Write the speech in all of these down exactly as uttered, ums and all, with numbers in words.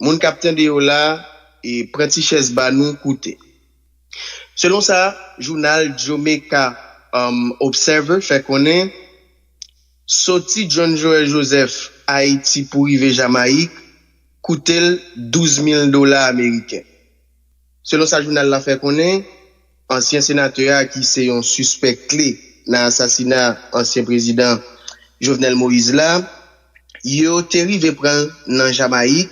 Moun k ap tande yo la, e pran ti chèz ba nou koute. Selon sa jounal Jamaica um, Observer fè konnen, soti John Joël Joseph Ayiti pou rive Jamayik koute l douz mil dola ameriken. Selon sa jounal la fè konnen, ansyen senatè a ki se yon sispèk kle nan asasina ansyen prezidan Jovenel Moïse la, yo te rive pran l nan Jamayik,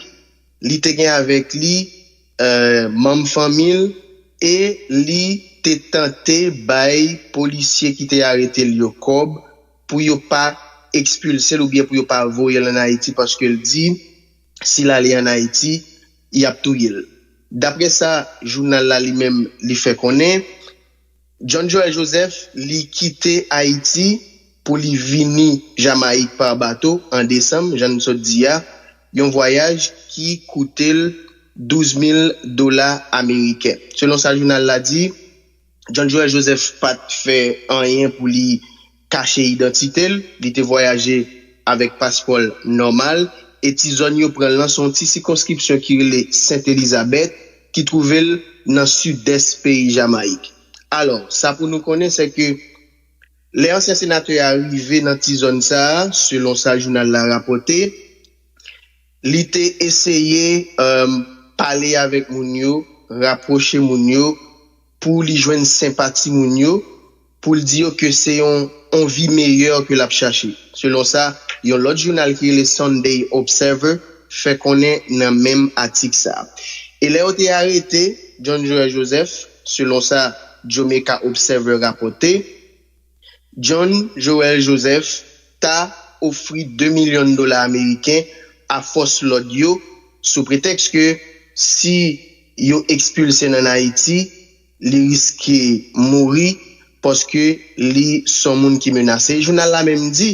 li te gen avèk li euh, manm fanmi l e li te tante bay polisye ki te arete l yo kòb pou yo pa ekspilse l oubyen pou yo pa voye l ann Ayiti paske l di si l ale ann Ayiti, y ap touye l. Daprè sa jounal la li menm li fè konnen, John Joël Joseph li kite Ayiti pou li vini Jamayik pa bato an desanm, jan n sot di a, yon vwayaj ki koute l douz mil dola ameriken. Selon sa jounal la di, John Joël Joseph pa t fè anyen pou li kache idantite l, li te vwayaje avèk paspò l nòmal, e ti zòn yo pran l lan se yon ti sikonskripsyon ki rele Sent Elizabèt, ki twouve l nan sidès peyi Jamayik. Alò, sa pou nou konnen se ke lè ansyen senatè a rive nan ti zòn sa a, selon sa jounal la rapòte, li te eseye um, pale avèk moun yo, rapwoche moun yo, pou li jwenn senpati moun yo, pou l di yo ke se yon, yon vi meyè ke l ap chache. Selon sa, yon lòt jounal ki rele Sunday Observer fè konnen nan menm atik sa a. E lè yo te arete John Joël Joseph, selon sa Jamaica Observer rapòte, John Joël Joseph ta ofri de milyon dola ameriken a fòs lòd yo sou pretèks ke si yo ekspilse l ann Ayiti, li riske mouri paske li se yon moun ki menase. Jounal la menm di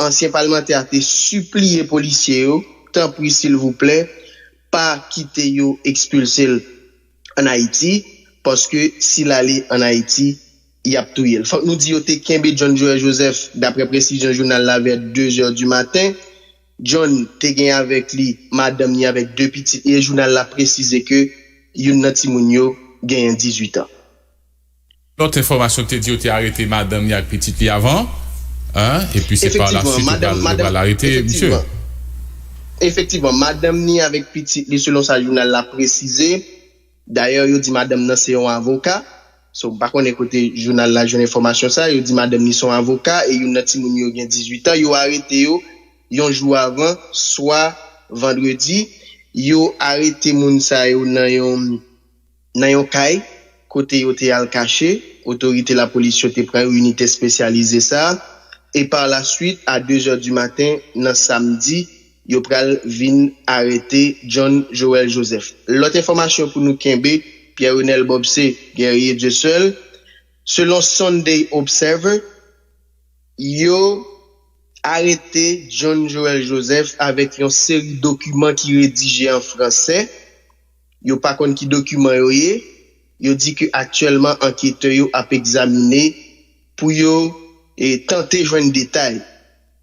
ansyen palmantè a te sipliye polisye yo, tanpri silvouplè, pa kite yo ekspilse l ann Ayiti, paske si l ale ann Ayiti, y ap touye l. Fòk nou di yo te kenbe John Joël Joseph, daprè presizyon jounal la, vè de zè di maten. John te gen avèk li madanm ni avèk de pitit li, e jounal la presize ke youn nan timoun yo genyen dizuit an. Lòt enfòmasyon ki te di yo te arete madanm ni ak pitit li avan, epi se pa la swit yo pral arete misye. Efektivman, madanm ni avèk pitit li, selon sa jounal la presize. Dayè, yo di madanm nan se yon avoka. So, m pa konnen kote jounal la jwenn enfòmasyon sa. Yo di madanm ni se yon avoka e youn nan timoun yo gen dizuit an. Yo arete yo yon jou avan, swa vandredi. Yo arete moun sa yo nan yon nan yon kay kote yo te al kache. Otorite lapolis yo te pran yo, inite espesyalize sa a, e pa la swit, a de zè di maten nan samdi, yo pral vin arete John Joël Joseph. Lòt enfòmasyon pou nou kenbe, Pierre Renel Bobse, Guerrier Dieuseul, selon Sunday Observer, yo arete John Joël Joseph avèk yon seri dokiman ki redije an fransè. Yo pa konn ki dokiman yo ye. Yo di ke aktyèlman anketè yo ap egzamine pou yo tante jwenn detay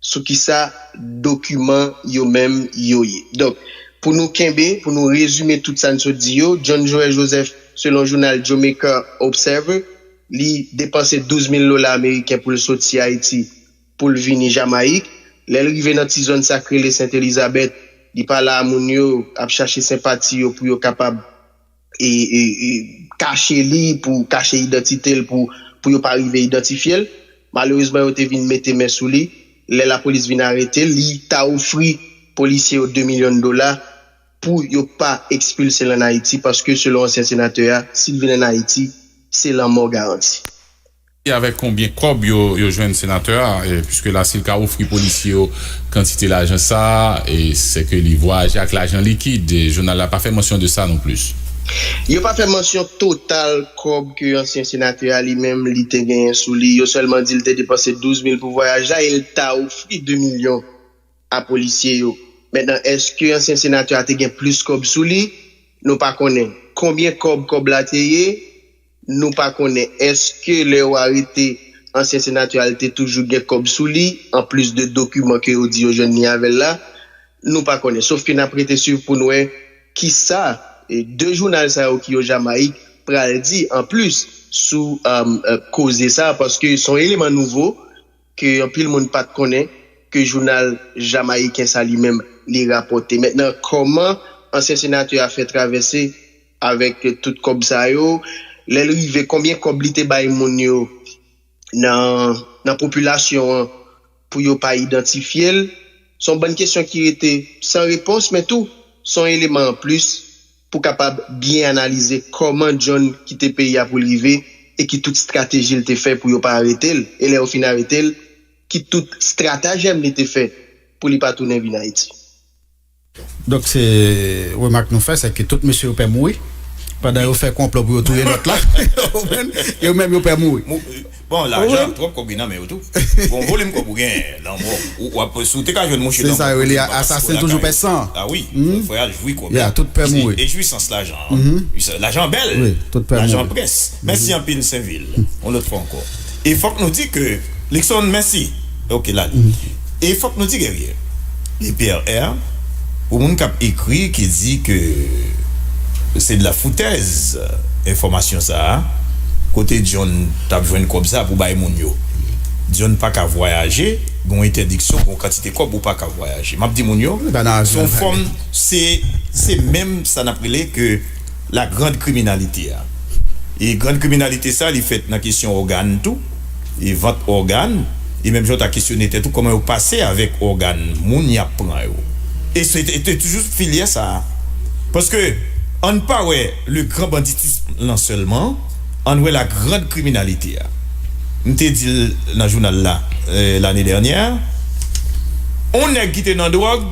sou kisa dokiman yo menm yo ye. Donk, pou nou kenbe, pou nou rezime tout sa n sot di yo, John Joël Joseph, selon jounal Jamaica Observer, li depanse douz mil dola ameriken pou l soti Ayiti pou l vini Jamayik. Lè l rive nan ti zòn sa k rele Sent Elizabèt, li pale a moun yo, ap chache senpati yo pou yo kapab e, e, e, kache li, pou kache idantite l, pou, pou yo pa rive idantifye l. Malerezman, yo te vin mete men sou li. Lè lapolis vin arete l, li ta ofri polisye yo de milyon dola pou yo pa ekspilse l ann Ayiti, paske selon ansyen senatè a, si l vin ann Ayiti, se lanmò garanti. E avèk konbyen kòb yo, yo jwenn senatè a, e, piske la, si l ka ofri polisye yo kantite lajan sa a, e, se ke li vwayaje ak lajan likid. E, jounal la pa fè mansyon de sa non plis. Yo pa fè mansyon total kòb ke ansyen senatè a li menm li te genyen sou li. Yo sèlman di l te depanse douz mil pou vwayaj la e l ta ofri de milyon a polisye yo. Mentnan, èske ansyen senatè a te gen plis kòb sou li? Nou pa konnen. Konbyen kòb kòb la te ye? Nou pa konnen. Èske lè yo arete ansyen senatè a, li te toujou gen kòb sou li, anplis de dokiman ke yo di yo jwenn li avè l la? Nou pa konnen. Sofke n ap rete swiv pou n wè kisa de jounal sa yo ki yo Jamayik pral di anplis sou koze sa, paske se yon eleman nouvo ke anpil moun pa t konnen ke jounal jamayiken sa li menm li rapòte. Mentnan, kòman ansyen senatè a fè travèse avèk tout kòb sa yo? Lè l rive, konbyen kòb li te bay moun yo nan nan popilasyon an pou yo pa idantifye l? Se yon bann kesyon ki rete san repons, men tou se yon eleman anplis pou kapab byen analize kòman John kite peyi a pou l rive e ki tout estrateji l te fè pou yo pa arete l, e lè yo fin arete l, ki tout estratajèm li te fè pou li pa tounen vin Ayiti. Donk se remak nou fè, se ke tout mesye yo pè mouri. Pandan yo fè konplo pou yo touye lòt la, yo menm yo pè mouri. Bon, lajan, twòp kòb gen nan men yo tou. Bon, volim kòb ou gen, lanmò, ou ap, si w te ka jwenn mouche lanmò. Se sa yo rele asasen toujou pè san. Ah wi, frè a jwi kòb. Ya, tout pè mouri. E jwisans lajan. Lajan bèl. Wi, tout pè mouri. Lajan près. Mèsi anpil Senvil. Yon lòt fwa ankò. E fòk nou di ke Luckson, mèsi. Ok, la li. E fòk nou di Guerrier, E P R R, pou moun k ap ekri ki di ke se de la foutèz, enfòmasyon sa a, kote John t ap jwenn kòb sa a pou bay moun yo? John pa ka vwayaje, gen yon entèdiksyon, gen yon kantite kòb ou pa ka vwayaje. M ap di moun yo, se yon fòm, se se menm sa n ap rele ke la grande criminalité a. E grande criminalité sa, li fèt nan kesyon ògàn tou, e vant ògàn, e menm jan w ta kesyone tèt ou kòman yo pase avèk ògàn moun y ap pran yo. E se te toujou filyè sa a. Paske, ann pa wè le grand banditisme lan sèlman, ann wè la grande criminalité a. M te di l nan jounal la lane dènyè, yon nèg ki te nan dwòg,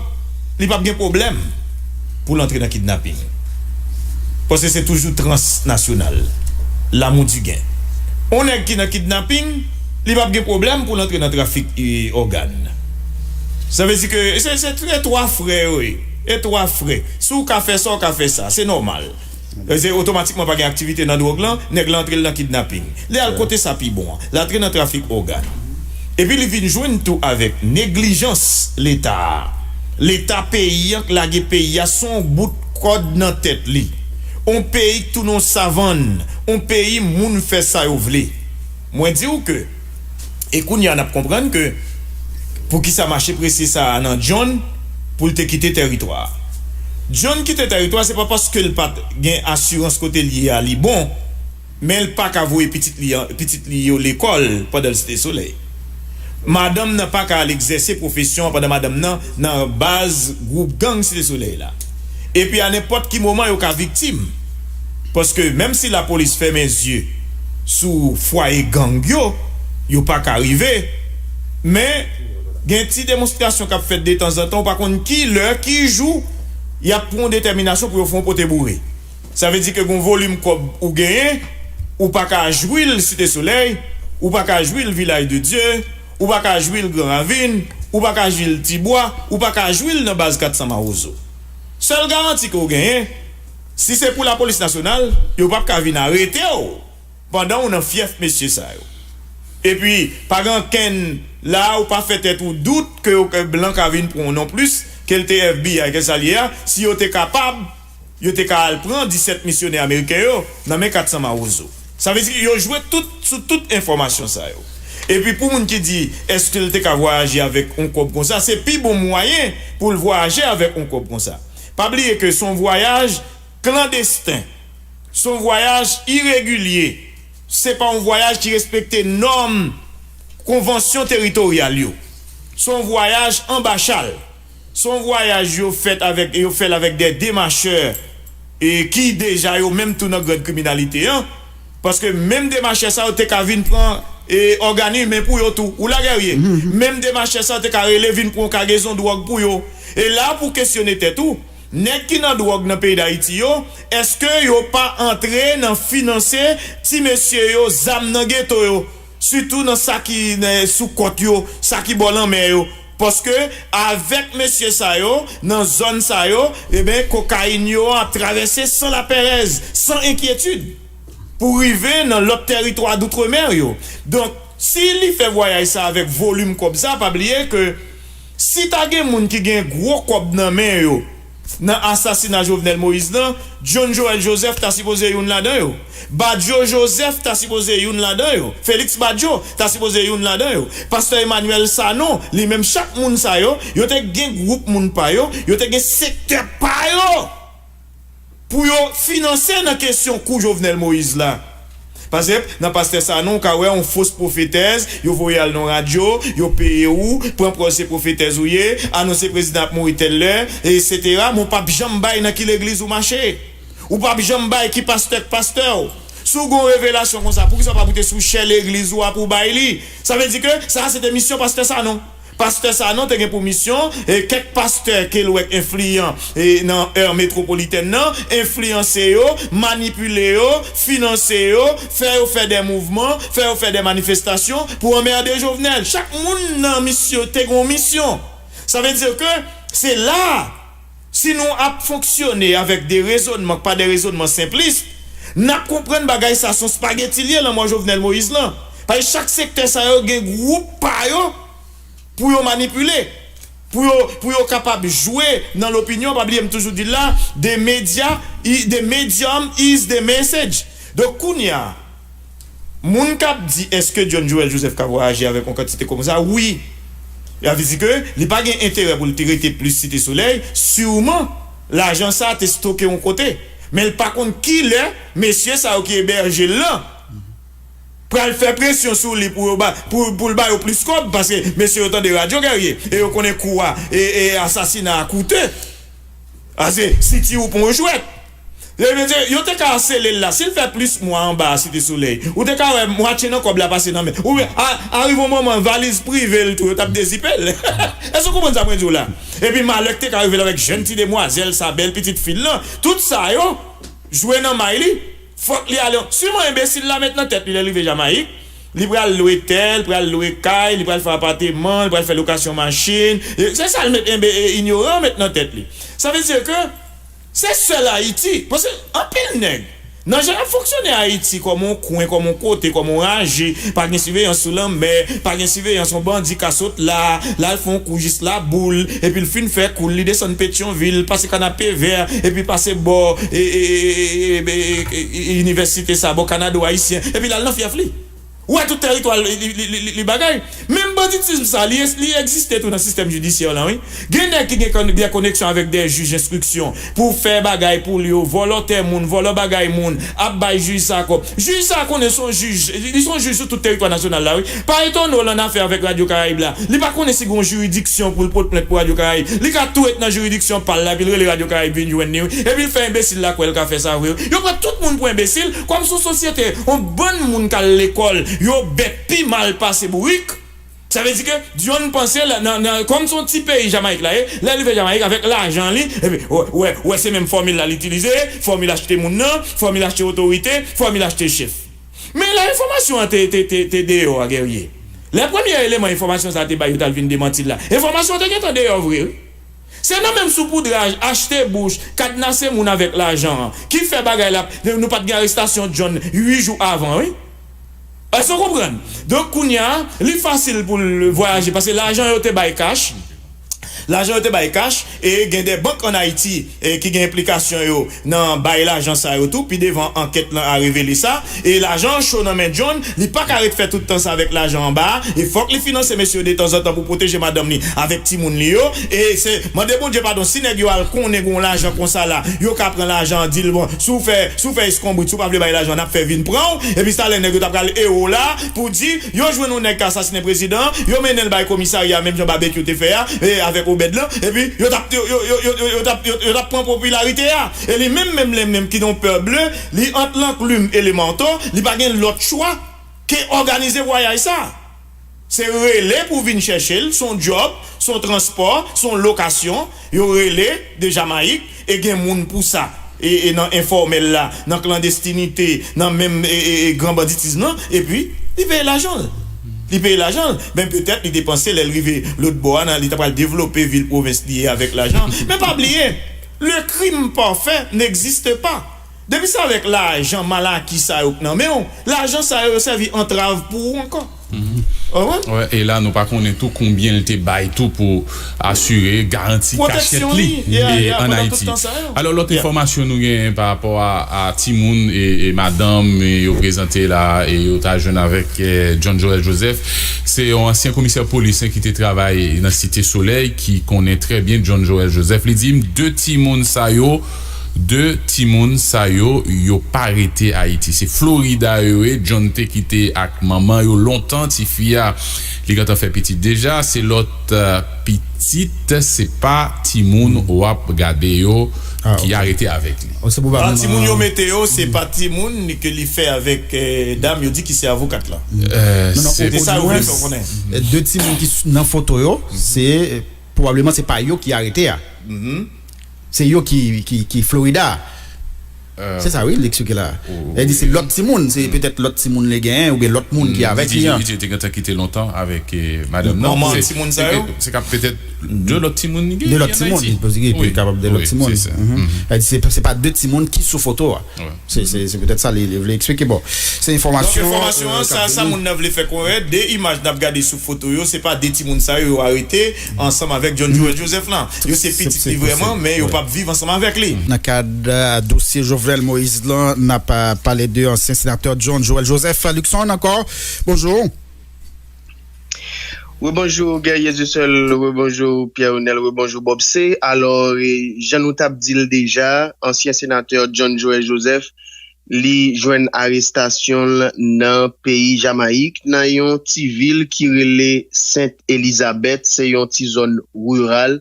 li p ap gen pwoblèm pou l antre nan kidnaping. Paske se toujou transnasyonal. Lamou di gen. Yon nèg ki nan kidnaping, li p ap gen pwoblèm pou l antre nan trafik ògàn. Sa vle di ke se se twa frè yo ye. E twa frè. Si w ka fè sa, w ka fè sa. Se nòmal. Se otomatikman pa gen aktivite nan dwòg lan, nèg la antre l nan kidnaping. Li al kote sa pi bon an. L antre nan trafik ògàn. Epi li vin jwenn tou avèk neglijans Leta a. Leta peyi an k lage peyi a sou yon bout kòd nan tèt li. Yon peyi k tounen yon savann. Yon peyi moun fè sa yo vle. Mwen di w ke, e kounye a n ap konprann ke poukisa mache prese sa a nan John pou l te kite tèritwa a. John kite tèritwa a, se pa paske l pa t gen asirans kote l ye a li bon, men l pa ka voye pitit li yo lekòl pandan l Site Solèy. Madanm nan pa ka al egzèse pwofesyon an pandan madanm nan nan baz gwoup gang Site Solèy la. Epi a nenpòt ki moman yo ka viktim. Paske menm si lapolis fèmen zye sou fwaye gang yo, yo pa ka rive, men gen ti demonstrasyon k ap fèt detanzantan, ou pa konn ki lè, ki jou y ap pran yon detèminasyon pou yo fè yon pote boure. Sa vle di ke gen yon volim kòb ou genyen, ou pa ka jwi l Site Solèy, ou pa ka jwi l Vilaj de Dye, ou pa ka jwi l Gran Ravin, ou pa ka jwi l Tibwa, ou pa ka jwi l nan baz kat san Mawozo. Sèl garanti ke w genyen, si se pou lapolis nasyonal, yo p ap ka vin arete w pandan w nan fyèf mesye sa yo. Epi, pa gen ankenn la ou pa fè tèt ou dout ke blan ka vin pran w nonplis, ke l te FBI, ke sa l ye a, si yo te kapab, yo te ka al pran disèt misyonè ameriken yo nan men kat san Mawozo. Sa vle di yo jwe tout sou tout enfòmasyon sa yo. Epi pou moun ki di èske l te ka vwayaje avèk yon kòb konsa, se pi bon mwayen pou l vwayaje avèk yon kòb konsa. Pa bliye ke se yon vwayaj klandesten, se yon vwayaj iregilye, se pa yon vwayaj ki respekte nòm konvansyon teritoryal yo. Se yon vwayaj anbachal. Se yon vwayaj yo fèt avèk yo fè l avèk de demachè e ki deja yo menm tou nan grand kriminalite an. Paske menm demachè sa yo te ka vin pran e ògàn imen pou yo tou. Ou la Guerrier? Menm demachè sa yo te ka rele vin pran yon kagezon dwòg pou yo. E la pou kesyone tèt ou, nèg ki nan dwòg nan peyi Dayiti yo, èske yo pa antre nan finanse ti mesye yo zam nan geto yo? Sitou nan sa ki sou kòt yo, sa ki bò lanmè yo. Paske avèk mesye sa yo, nan zòn sa yo, enben kokayin yo ap travèse san laperèz, san enkyetid, pou rive nan lòt tèritwa doutremer yo. Donk, si li fè vwayaj sa avèk volim kòb sa, pa bliye ke si ta gen moun ki gen gwo kòb nan men yo, nan asasina Jovenel Moïse lan, John Joël Joseph ta sipoze youn ladan yo. Badio Joseph ta sipoze youn ladan yo. Félix Badio ta sipoze youn ladan yo. Pastè Emmanuel Sanon, li menm, chak moun sa yo, yo te gen gwoup moun pa yo, yo te gen sektè pa yo pou yo finanse nan kesyon kou Jovenel Moïse la. Paske nan pastè Sanon, ou ka wè yon fos pwofetèz, yo voye al nan radyo, yo peye ou, pran pwòz se pwofetèz ou ye, anonse prezidan ap mouri tèl lè, etsetera. Men w p ap janm bay nan ki legliz ou mache. Ou p ap janm bay ki pastè k pastè w. Si w gen yon revelasyon konsa, poukisa w pa boute sou chè legliz ou a pou w bay li? Sa vle di ke sa a se te misyon pastè Sanon. Pastè Sanon te gen pou misyon, e, kèk pastè ke l wè k enfliyan, e, nan ère métropolitaine nan, enfliyanse yo, manipile yo, finanse yo, fè yo fè de mouvman, fè yo fè de manifestasyon pou anmède Jovenel. Chak moun nan misyon te gen yon misyon. Sa vle di ke se la, si nou ap fonksyone avèk de rezònman k pa de rezònman senplis, n ap konprann bagay sa se yon spageti l ye, lanmò Jovenel Moïse lan. Paske chak sektè sa yo gen gwoup pa yo pou yo manipile, pou yo, pou yo kapab jwe nan lopinyon. Pa bliye, m toujou di l la, the media, the medium is the message. Donk, kounye a, moun k ap di, èske John Joël Joseph ka vwayaje avèk yon kantite kòb konsa? Wi. Sa vle di ke li pa gen enterè pou l te rete plis Site Solèy. Siman, lajan sa a te stoke yon kote. Men l pa konn kilè mesye sa yo ki ebèje l lan pral fè presyon sou li pou yo ba, pou, pou l ba yo plis kòb, paske mesye yo tande radyo Guerrier, e yo konnen kou a, e, e asasina a koute. Ase, si ti ou pon jwèt. Yo, yo te ka sele l la. Si l fè plis mwa anba a Site Solèy, ou te ka wè mwatye nan kòb la pase nan men. Oubyen, a, arive yon moman, valiz prive l tou, yo t ap dezipe l. Èske w konprann sa mwen di w la? Epi malè k te ka rive l avèk jèn ti demwazèl sa, bèl pitit fi l lan, tout sa yo jwe nan may li. Fòk li ale. Siman enbesil la met nan tèt li lè l rive Jamayik, li pral lwe tè, li pral lwe kay, li pral fè apateman, li pral fè lokasyon machin. E, se sa l met enbe, e, inyoran met nan tèt li. Sa vle di ke se sèl Ayiti. Paske anpil nèg, nan jan y ap fonksyone Ayiti, kòm yon kwen, kòm yon kote, kòm yon raje, pa gen siveyans sou lanmè, pa gen siveyans, yon bandi ka sot la, l al fè yon kou jis Laboul, epi l fin fè kou l, li desann Petyonvil, pase Kanapevè, epi pase bò, e, e, e, e, e, e, e, inivèsite sa, bò Kanado Ayisyen, epi l al nan fyèf li. Ou wè tout tèritwa li, li, li, li, li bagay. Menm banditism sa, li, li egziste tou nan sistèm jidisyè la, wi. Gen nèg ki gen kon-, gen koneksyon avèk de jij enstriksyon pou fè bagay pou li yo, vòlò tè moun, vòlò bagay moun, ap bay jij sa kòb. Jij sa konnen se yon jij, li se yon jij sou tout tèritwa nasyonal la, wi. Pa etone w l annafè avèk Radyo Karayib la. Li pa konnen si gen yon jiridiksyon pou l pot plent pou Radyo Karayib. Li ka tou ret nan jiridiksyon pa l la, epi l rele Radyo Karayib vin jwenn li, wi. Epi l fè enbesil la kwè l ka fè sa vre, wi. Yo pran tout moun pou enbesil, kòm se yon sosyete, yon bann moun k al lekòl, yo bèt pi mal pase bourik. Sa vle di ke John panse la, nan, nan, kòm se yon ti peyi Jamayik la ye, lè l rive Jamayik avèk lajan li, epi, wè, wè, wè, se menm fòmil la l itilize, fòmil achte moun nan, fòmil achte otorite, fòmil achte chèf. Men lè enfòmasyon an te, te, te, te deyò a, Guerrier, lè premye eleman enfòmasyon sa a te bay yo t al vin demanti l la, enfòmasyon an te gentan deyò vre, wi. Se nan menm soupoudraj, achte bouch, kadnase moun avèk lajan an, ki fè bagay la, nou pa t gen arestasyon John uit jou avan, wi. Èske w konprann? Donk, kounye a, li fasil pou l vwayaje, paske lajan yo te bay kach. Lajan yo te bay kach, e gen de bank ann Ayiti, e ki gen enplikasyon yo nan bay lajan sa yo tou. Pi devan, ankèt lan a revele sa. E lajan an cho nan men John, li pa ka ret fè tout tan sa avèk lajan anba a, e fòk li finanse mesye yo detanzantan pou pwoteje madanm li avèk timoun li yo. E se, mande Bondye padon, si nèg yo al konnen gen yon lajan konsa la, yo ka pran lajan an, di l, bon, si w fè, si w fè eskonbrit, si w pa vle bay lajan, n ap fè vin pran w. Epi sa lè nèg yo ta pral ewo la pou di, yo jwenn yon nèg k asasinen prezidan, yo mennen l bay komisarya, menm jan Babekyou te fè a, e avèk Obed lan, epi yo t ap, yo, yo, yo, yo, yo, yo t ap, yo, yo t ap pran popilarite a. E li menm, menm, menm, menm ki nan yon pè ble, li ant Lanklim e Lemantò, li pa gen lòt chwa ke òganize vwayaj sa. Se rele pou vin chèche l, se yon djòb, se yon transpò, se yon lokasyon, yo rele de Jamayik, e gen moun pou sa. E, e nan enfòmèl la, nan klandestinite, nan menm, e, e, e, gran banditis lan, epi li peye lajan l. Li peye lajan l. Men petèt li te panse lè l rive lòt bò a, nan, li ta pral devlope vil pwovens li ye avèk lajan. Men pa bliye, le crime parfait n'existe pas. Depi se avèk lajan mal aki sa yo k nan men w, lajan sa yo, yo sèvi antrav pou ou ankò. Wè, e la nou pa konnen tou konbyen l te bay tou pou asire garanti kachèt li ann Ayiti. Alò, lòt enfòmasyon nou genyen pa rapò a timoun e madanm yo prezante la e yo ta jwenn avèk John Joël Joseph, se yon ansyen komisè polis ki te travay nan Site Solèy ki konnen trè byen John Joël Joseph. Li di m de timoun sa yo de timoun sa yo, yo pa rete Ayiti. Se Florida yo ye. John te kite ak manman yo lontan. Tifi a, li gentan fè pitit deja. Se lòt pitit, se pa timoun w ap gade yo ki arete avèk li. Timoun yo mete yo, se pa timoun ke li fè avèk dam yo di ki se avokat la. Se sa yo vle fè w konnen. De timoun ki nan foto yo, se pwobableman se pa yo ki arete a. Se yo ki ki ki Florida. Se sa wi li eksplike la. Li di se lòt timoun, se petèt lòt timoun li genyen oubyen lòt moun ki avèk li an. Li di li te gentan kite lontan avèk madanm nan. Manman timoun sa yo. Se ka petèt de lòt timoun li genyen. De lòt timoun, li poze li kapab de lòt timoun. Li di se pa de timoun ki sou foto a. Se se se petèt sa li li vle eksplike. Bon, se enfòmasyon. Donk enfòmasyon an, sa sa moun nan vle fè konnen, de imaj n ap gade sou foto yo, se pa de timoun sa yo yo arete ansanm avèk John Joël Joseph lan. Yo se pitit li vrèman, men yo p ap viv ansanm avèk li. Nan kad dosye Jovenel Moïse lan, n ap pale de ansyen senatè John Joël Joseph. Luckson ankò, bonjou. Rebonjou Guerrier Zesèl, rebonjou Pierre Renel, rebonjou Bob C. Alò, jan nou t ap di l deja, ansyen senatè John Joël Joseph, li jwenn arestasyon l nan peyi Jamayik, nan yon ti vil ki rele Sent Elizabèt, se yon ti zòn riral,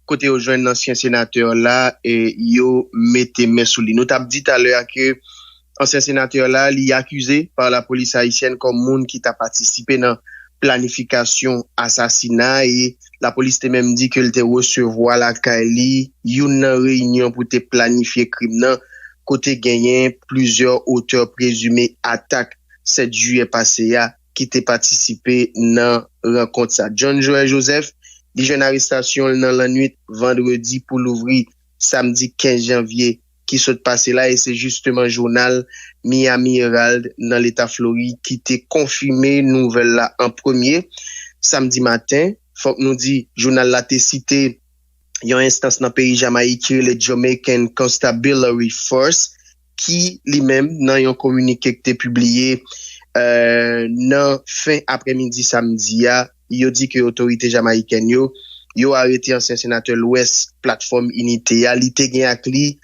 kote yo jwenn ansyen senatè la, e yo mete men sou li. Nou t ap di talè a ke ansyen senatè la, li akize pa lapolis ayisyèn kòm moun ki ta patisipe nan planifikasyon asasina e lapolis te menm di ke l te resevwa lakay li youn nan reyinyon pou te planifye krim nan, kote genyen plizyè otè prezime atak sèt jiyè pase a ki te patisipe nan rankont sa. John Joël Joseph, li jwenn arestasyon l nan lannwit vandredi pou louvri samdi kenz janvye ki sot pase la e se jisteman jounal Miami Herald nan leta Florid ki te konfime nouvèl la an premye. Samdi maten, fòk nou di, jounal la te site yon enstans nan peyi Jamayik ki rele Jamaican Constabulary Force, ki li menm, nan yon kominike ki te pibliye nan fen aprèmidi samdi a, yo di ke otorite jamayikèn yo, yo arete ansyen senatè Lwès Platfòm Inite a. Li te gen ak li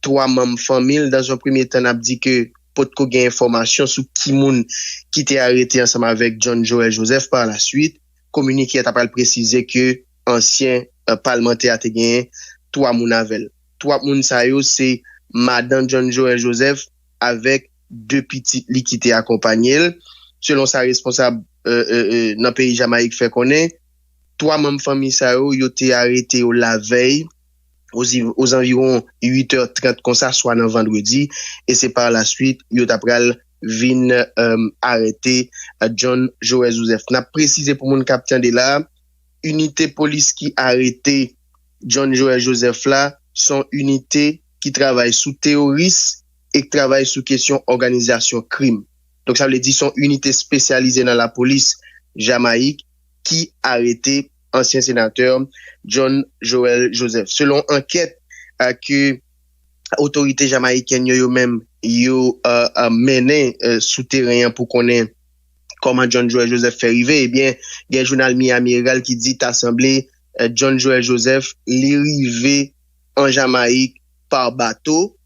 twa manm fanmi l. Dans un premier temps, n ap di ke potko gen enfòmasyon sou ki moun ki te arete ansanm avèk John Joël Joseph. Par la suite, kominike a ta pral presize ke ansyen palmantè a te genyen twa moun avè l. Twa moun sa yo se madan John Joël Joseph avèk de pitit li ki te akonpanye l. Selon sa responsab nan peyi Jamayik fè konnen, twa manm fanmi sa yo, yo te arete yo lavèy ozanviwon uit è trant konsa, swa nan vandredi, e se pa la swit yo ta pral vin arete John Joël Joseph. N ap presize pou moun k ap tande la, inite polis ki arete John Joël Joseph la, se yon inite ki travay sou teyoris e k travay sou kesyon òganizasyon krim. Donk, sa vle di se yon inite espesyalize nan lapolis Jamayik ki arete ansyen senatè John Joël Joseph. Selon ankèt ke otorite jamayikèn yo, yo menm, yo mennen sou teren an pou konnen kòman John Joël Joseph fè rive, ebyen, gen jounal Miami Herald ki di ta sanble John Joël Joseph, li rive an Jamayik pa bato,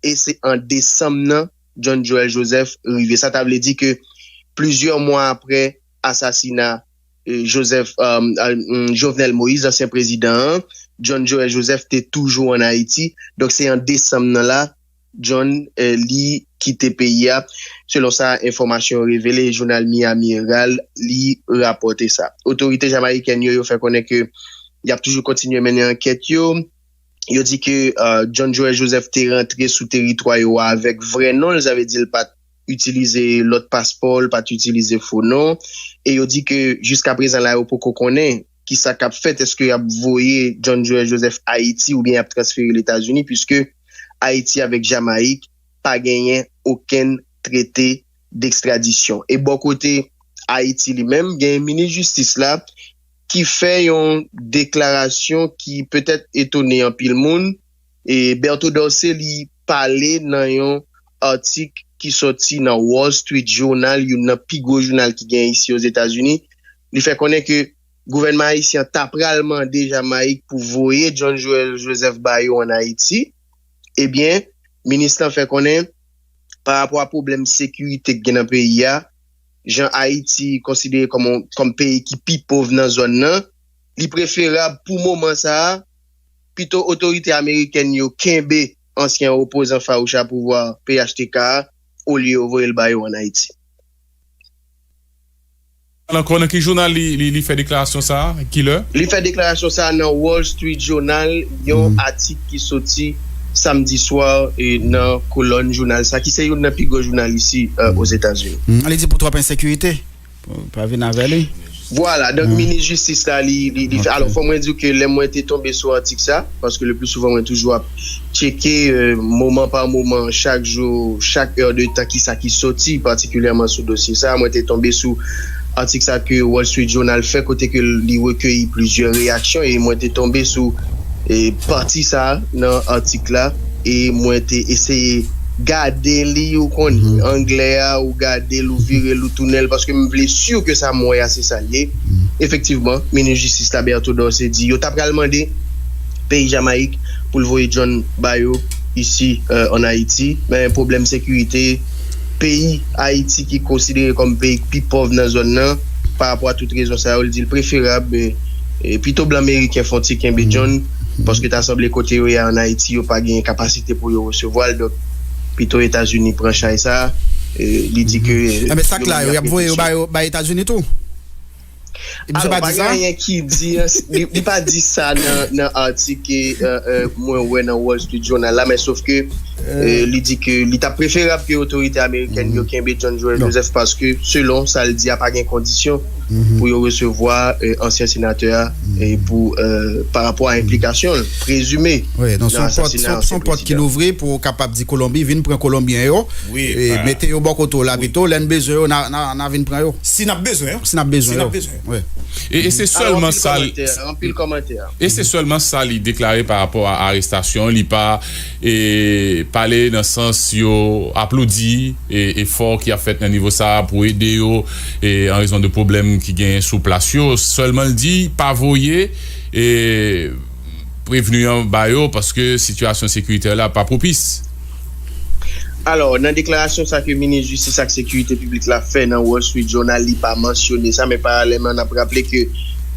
e se an desanm nan John Joël Joseph rive. Sa ta vle di ke plizyè mwa apre asasina Joseph, Jovenel Moïse, ansyen prezidan an, John Joël Joseph te toujou an Ayiti. Donk, se an desanm nan la, John, li kite peyi a. Selon sa enfòmasyon yo revele, jounal Miami Herald, li rapòte sa. Otorite jamayikèn yo, yo fè konnen ke y ap toujou kontinye mennen ankèt yo. Yo di ke John Joël Joseph te rantre sou teritwa yo a avèk vrè non l, sa vle di l pa t itilize lòt paspò, l pa t itilize fo non. E yo di ke jiskaprezan la, yo poko konnen kisa k ap fèt, èske y ap voye John Joël Joseph Ayiti oubyen y ap transfere l Etazini, piske Ayiti avèk Jamayik pa genyen okenn trete dekstradisyon. E bò kote Ayiti li menm, gen minis jistis la ki fè yon deklarasyon ki petèt etone anpil moun. E Berto Dorcé li pale nan yon atik ki soti nan Wall Street Journal, youn nan pi gwo jounal ki gen isi Ozetazini. Li fè konnen ke gouvènman ayisyen an ta pral mande Jamayik pou voye John Joël Joseph ba yo ann Ayiti. Ebyen, minis lan fè konnen, pa rapò a pwoblèm sekirite k gen nan peyi a, jan Ayiti konsidere kòm, kòm peyi ki pi pòv nan zòn nan, li preferab pou moman sa a, pito otorite amerikèn yo kenbe ansyen opozan fawouch a pouvwa, P H T K a, olye yo voye l ba yo ann Ayiti. Ankò, nan ki jounal li, li, li fè deklarasyon sa a? Ki lè? Li fè deklarasyon sa a nan Wall Street Journal, yon atik ki soti samdi swa e nan kolòn jounal sa, ki se youn nan pi gwo jounal isi, e, Ozetazini. Mm, li di pou twòp ensekirite. Pa vin avè li. Vwala, donk minis jistis la, li, li, li fè. Alò, fò mwen di w ke lè mwen te tonbe sou atik sa, paske le pli souvan mwen toujou ap tcheke, e, moman pa moman, chak jou, chak è de tan, kisa ki soti, patikilyèman sou dosye sa. Mwen te tonbe sou atik sa ke Wall Street Journal fè, kote ke li rekeyi plizyè reyaksyon, e mwen te tonbe sou, e, pati sa nan atik la, e mwen te eseye gade li, ou konn, anglè a, ou gade l, ou vire l, ou tounen l, paske m vle si ke sa m wè a, se sa l ye. Efektivman, minis jistis la, Berto Dorcé, di yo ta pral mande peyi Jamayik pou l voye John ba yo isi, e, ann Ayiti. Men pwoblèm sekirite, peyi Ayiti ki konsidere kòm peyi k pi pòv nan zòn nan, pa rapò a tout rezon sa yo, li di l preferab, e, e, pito blan meriken fè yon ti kenbe John, paske ta sanble kote yo ye a ann Ayiti, yo pa gen kapasite pou yo resevwa l. Donk, pito Etazini pran chay sa a, e, li di ke. Enben, sa k la, yo, y ap voye yo ba yo, bay Etazini tou? Misye pa di sa? Alò, pa gen anyen ki di, li, li pa di sa nan, nan atik, e, e, mwen wè nan Wall Street Journal la, men sof ke, e, li di ke li t ap preferab ke otorite amerikèn yo kenbe John Joël Joseph, paske, selon sa l di a, pa gen kondisyon pou yo resevwa, e, ansyen senatè a, e, pou, e, pa rapò a enplikasyon l prezime nan asasina ansyen prezidan. Wi, donk se yon pòt, se yon pòt ki louvri pou w kapab di Kolonbi, vin pran Kolonbyen yo, e, mete yo bò kote w la pito, lè n bezwen yo, n a, n a, n a vin pran yo. Si n ap bezwen, si n ap bezwen yo. Wi. E, e se sèlman sa, anpil kòmantè, anpil kòmantè. E se sèlman sa li deklare pa rapò a arestasyon, li pa, e, pale nan sans yo aplodi, e, efò ki ap fèt nan nivo sa a pou ede yo, e, an rezon de pwoblèm ki genyen sou plas yo. Sèlman l di pa voye, e, prevni an ba yo paske sitiyasyon sekiritè la pa pwopis. Alò, nan deklarasyon sa ke minis jistis ak sekirite piblik la fè nan Wall Street Journal, li pa mansyone sa, men paralèlman, n ap raple ke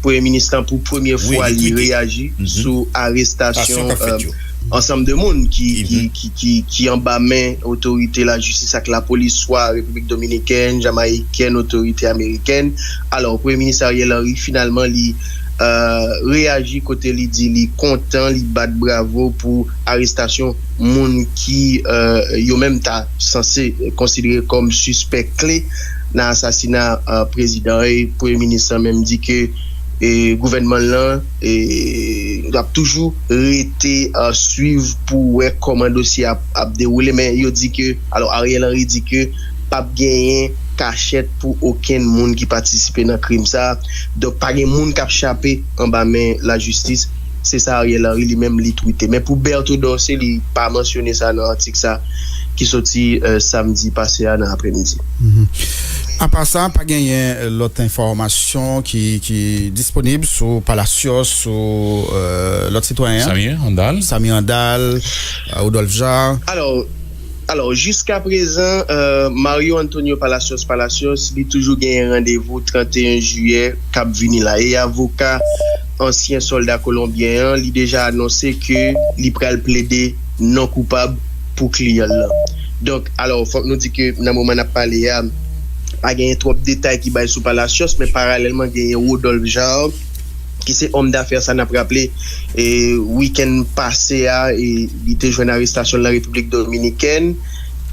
premye minis lan, pou premye fwa, li reyaji sou arestasyon, e, ansanm de moun ki, ki, ki, ki, ki anba men otorite lajistis ak lapolis, swa Repiblik Dominikèn, Jamayikèn, otorite amerikèn. Alò, premye minis Ariel Henry, finalman, li, e, reyaji kote li di li kontan, li bat bravo pou arestasyon moun ki, e, yo menm ta sanse konsidere kòm sispèk kle nan asasina, e, prezidan an. E premye minis lan menm di ke, e, gouvènman l lan, e, ap toujou rete, e, swiv pou wè kòman dosye a ap, ap dewoule. Men yo di ke, alò, Ariel Henry di ke p ap genyen kachèt pou okenn moun ki patisipe nan krim sa a. Donk, pa gen moun k ap chape anba men lajistis. Se sa Ariel Henry li menm li twite. Men pou Berto Dorcé, li pa mansyone sa nan atik sa ki soti, e, samdi pase a nan apremidi. Apa sa, pa genyen, e, lòt enfòmasyon ki, ki disponib sou Palacios, sou, e, lòt sitwayen an? Samir Handal. Samir Handal, e, Rodolphe Jaar. Alò, Alò, jiskaprezan, e, Mario Antonio Palacios Palacios, li toujou genyen randevou trannteyen jiyè k ap vini la. E avoka ansyen sòlda kolonbyen an, li deja anonse ke li pral plede non koupab pou kliyan l lan. Donk, alò, fòk nou di ke nan moman n ap pale a, pa genyen twòp detay ki bay sou Palacios, men paralèlman genyen Rodolphe Jaar, ki se òm dafè sa n ap raple, e, wikenn pase a, e, li te jwenn arestasyon l nan Repiblik Dominikèn.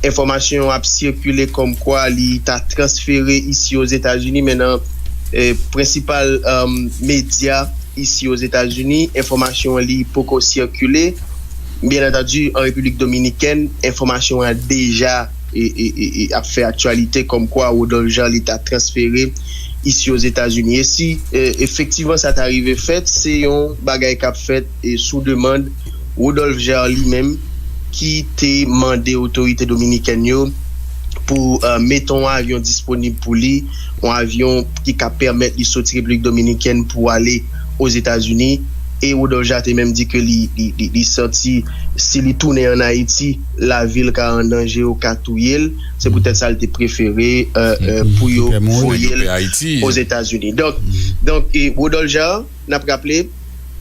Enfòmasyon ap sikile kòmkwa li ta transfere isi Ozetazini, men nan, e, prensipal, e, medya isi Ozetazini, enfòmasyon an li poko sikile. Byen antandi, an Repiblik Dominikèn, enfòmasyon an deja e, e, e, e ap fè aktyalite kòmkwa Rodolphe Jarre li ta transfere isi Ozetazini. E si e, efektivman sa ta rive fèt, se yon bagay k ap fèt e, sou demann Rodolphe Jarre li menm ki te mande otorite dominikèn yo pou e, mete yon avyon disponib pou li, yon avyon ki ka pèmèt li soti Repiblik Dominikèn pou ale Ozetazini. E Rodolphe Jarre te menm di ke li, li, li, li santi si li tounen ann Ayiti, lavi l ka an danje, yo ka touye l. Se poutèt sa l te prefere e, e, pou yo voye l Ozetazini. Donk, donk e, Rodolphe Jarre, n ap raple,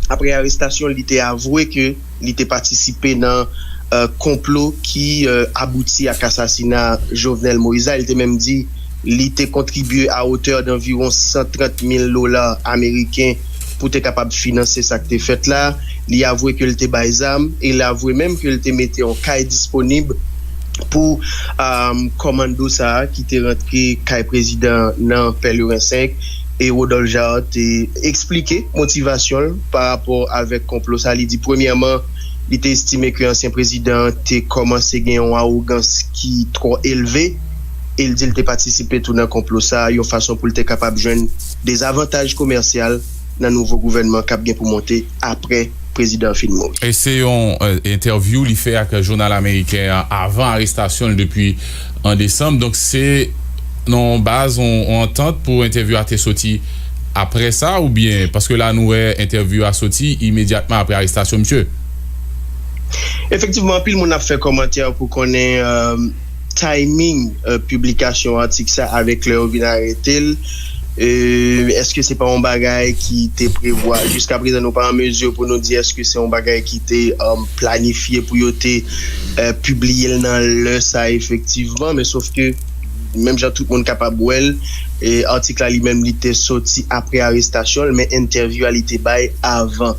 apre arestasyon l, li te avwe ke li te patisipe nan e, konplo ki e, abouti ak asasina Jovenel Moïse la. Li te menm di li te kontribye a otè danviwon san trant mil dola ameriken pou te kapab finanse sa k te fèt la. Li avwe ke l te bay zam e l avwe menm ke l te mete yon kay disponib pou um, kòmando sa a ki te rantre kay prezidan nan Pèleren senk. E Rodolphe Jarre te eksplike motivasyon l pa rapò avèk konplo sa. Li di, premyèman, li te estime ke ansyen prezidan an te kòmanse gen yon awogans ki twò elve, e l di l te patisipe tou nan konplo sa a, yon fason pou l te kapab jwenn dezavantaj komèsyal nan nouvo gouvènman k ap gen pou monte apre prezidan an fin mouri. E se yon e, entèvyou li fè ak jounal ameriken an avan arestasyon l depi an desanm. Donk, se nan yon baz, yon, yon antant pou entèvyou a te soti apre sa, oubyen, paske la nou wè entèvyou a soti imedyatman apre arestasyon misye. Efektivman, anpil moun ap fè kòmantè pou konnen e, timing e, piblikasyon atik sa avèk lè yo vin arete l. E, èske se pa yon bagay ki te prevwa? Jiska prezan, nou pa an mezi pou nou di èske se yon bagay ki te um, planifye pou yo te e, pibliye l nan lè sa efektivman, men sof ke menm jan tout moun kapab wè l, e, atik la li menm li te soti apre arestasyon l, men entèvyou a li te bay avan.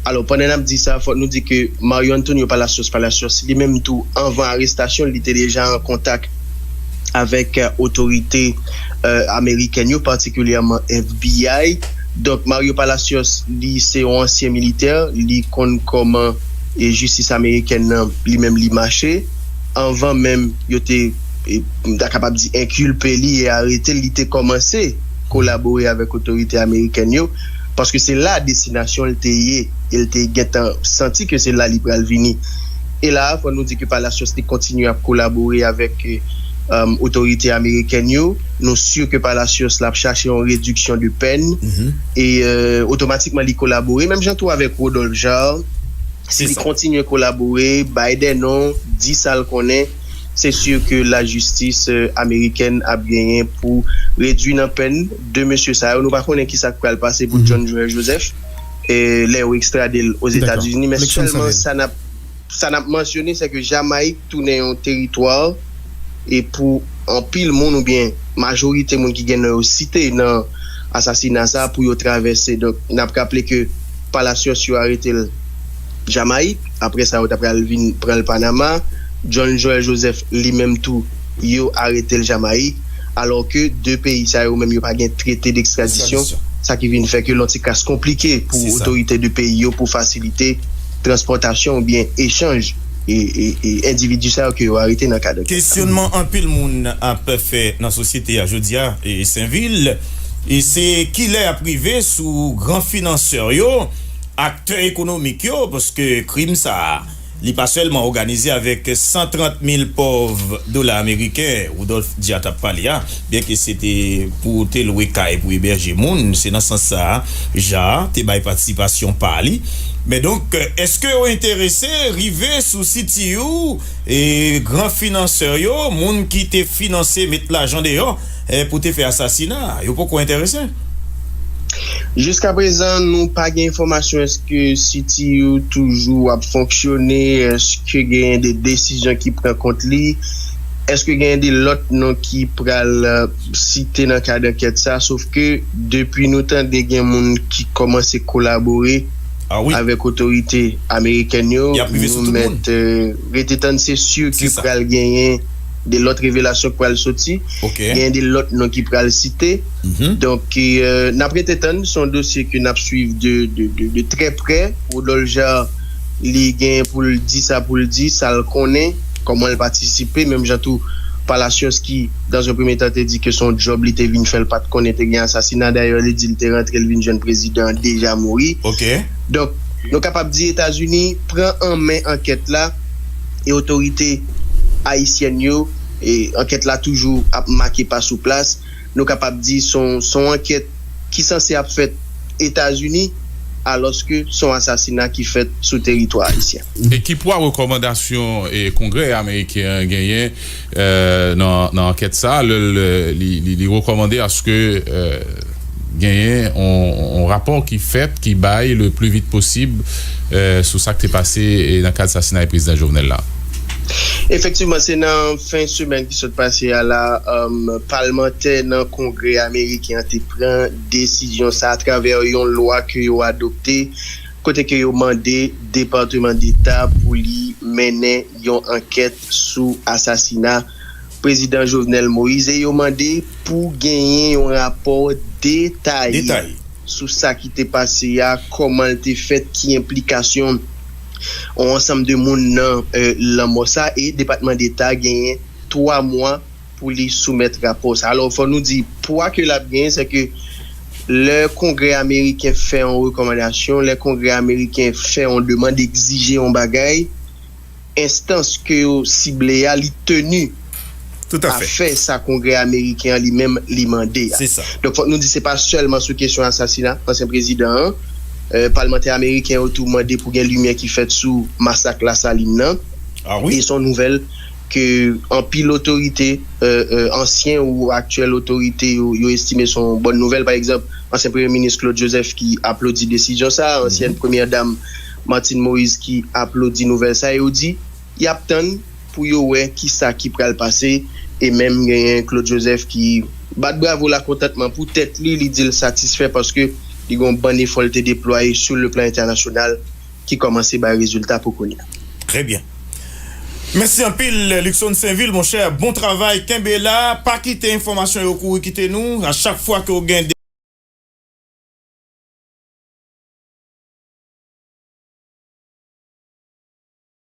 Alò, pandan n ap di sa, fòk nou di ke Mario Antonio Palacios Palacios, li menm tou, anvan arestasyon l, li te deja an kontak avèk e, otorite e, amerikèn yo, patikilyèman F B I. Donk, Mario Palacios, li se yon ansyen militè, li konn kòman e, jistis amerikèn nan, li menm, li mache. Anvan menm yo te, e, m ta kapab di, enkilpe li e arete l, li te kòmanse kolabore avèk otorite amerikèn yo, paske se la destinasyon l te ye, e l te gentan santi ke se la li pral vini. E la a, fò nou di ke Palacios te kontinye ap kolabore avèk e, um, otorite amerikèn yo. Nou si ke Palacios la ap chache yon rediksyon de pèn e e, otomatikman li kolabore, menm jan tou avèk Rodolphe Jarre. Si li kontinye kolabore, bay de non, di sa l konnen, se si ke lajistis e, amerikèn ap genyen pou redui nan pèn de mesye sa yo. Nou pa konnen ki sa k pral pase pou John Joel Joseph e, lè yo ekstrade l Ozetazini, men sèlman sa n ap sa n ap mansyone, se ke Jamayik tounen yon teritwa e pou anpil moun oubyen majorite moun ki gen non yo site nan asasina sa a pou yo travèse. Donk, n ap raple ke Palacios yo arete l Jamayik, apre sa yo ta pral vin pran l Panama. John Joel Joseph li menm tou, yo arete l Jamayik, alò ke de peyi sa yo menm yo pa gen trete dekstradisyon, sa ki vin fè ke l yon ti kras konplike pou otorite de peyi yo pou fasilite transpòtasyon oubyen echanj e, e, e endividi sa yo ke yo arete nan kad ankèt sa. Kesyonman anpil moun ap fè nan sosyete a jodi a, e Senvil, e se kilè y ap rive sou gran finansè yo, aktè ekonomik yo, paske krim sa a, li pa sèlman òganize avèk san trant mil pòv dola ameriken, Rodolphe Jarre t ap pale a, byenke se te pou te lwe kay pou ebèje moun, se nan sans sa a, Jarre te bay patisipasyon pa li. Men donk, èske yo enterese rive sou C T U, e gran finansè yo, moun ki te finanse met lajan deyò, e pou te fè asasina a? Yo poko enterese? Jiska prezan, nou pa gen enfòmasyon èske C T U toujou ap fonksyone, èske genyen de desizyon ki pran kont li, èske genyen de lòt non ki pral e, site nan kad ankèt sa, sof ke depi nou tande gen moun ki kòmanse kolabore avèk otorite amerikèn yo, nou mèt e, rete tann, se si ke pral genyen de lòt revelasyon k pral soti, genyen de lòt non ki pral site. Donk, e, n ap rete tann, se yon dosye ke n ap swiv de, de, de, de trè prè. Rodolphe Jarre, li genyen pou l di sa pou l di, sa l konnen, kòman l patisipe, menm jan tou Palacios ki, dans un premier temps, te di ke se yon djòb li te vin fè, l pa t konnen te gen asasina. Dayè, li di l te rantre, l vin jwenn prezidan an deja mouri. Ok. Donk, nou kapab di Etazini pran an men ankèt la e otorite ayisyèn yo, e ankèt la toujou ap make pa sou plas. Nou kapab di se yon, se yon ankèt ki sanse ap fèt Etazini, alòske se yon asasina ki fèt sou teritwa ayisyen. E ki pwa rekòmandasyon e Kongrè ameriken an genyen euh, nan, nan ankèt sa, lè l, li, li, li rekòmande aske euh, genyen yon, yon rapò ki fèt, ki bay le pli vit posib euh, sou sa k te pase e nan kad sasinay prezidan Jovenel la. Efektivman, se nan fen semèn ki sot pase a la, um, palmantè nan Kongrè ameriken an te pran desizyon sa atravè yon lwa ke yo adopte, kote ke yo mande Depatman Deta pou li mennen yon ankèt sou asasina prezidan Jovenel Moïse e yo mande pou genyen yon rapò detaye Detay. sou sa ki te pase a, kòman l te fèt, ki enplikasyon yon ansanm de moun nan euh, lanmò sa e Depatman Deta genyen twa mwa pou li soumèt rapò sa. Alò, fò nou di, pwa ke l ap genyen, se ke lè Kongrè ameriken fè yon rekòmandasyon, lè Kongrè ameriken fè yon demann, egzije yon bagay, enstans ke yo sible a, li teni Tout à a fait. Fè sa Kongrè ameriken an li menm li mande a. C'est ça. Donk, fòk nou di se pa sèlman sou kesyon asasina ansyen prezidan an. Euh, palmantè ameriken yo tou mande pou gen limyè ki fèt sou masak Lasalin nan. Ah oui. E se yon nouvèl ke anpil otorite, euh, euh, ansyen ou aktyèl otorite yo, yo estime se yon bòn nouvèl. Pa egzanp, ansyen premye minis Claude Joseph ki aplodi desizyon sa, ansyèn premyè dam Martine Moïse ki aplodi nouvèl sa, e yo di y ap tann pou yo wè kisa ki pral pase. E menm genyen Claude Joseph ki bat bravo lakontantman pou tèt li, li di l satisfè paske li gen yon bann efò l te deplwaye sou le plan entènasyonal ki kòmanse bay rezilta pou kounye a. Très bien. Mèsi anpil, Luckson Sainvil, monchè. Bon travay, kenbe la. Pa kite enfòmasyon yo kouri kite nou. A chak fwa ke w gen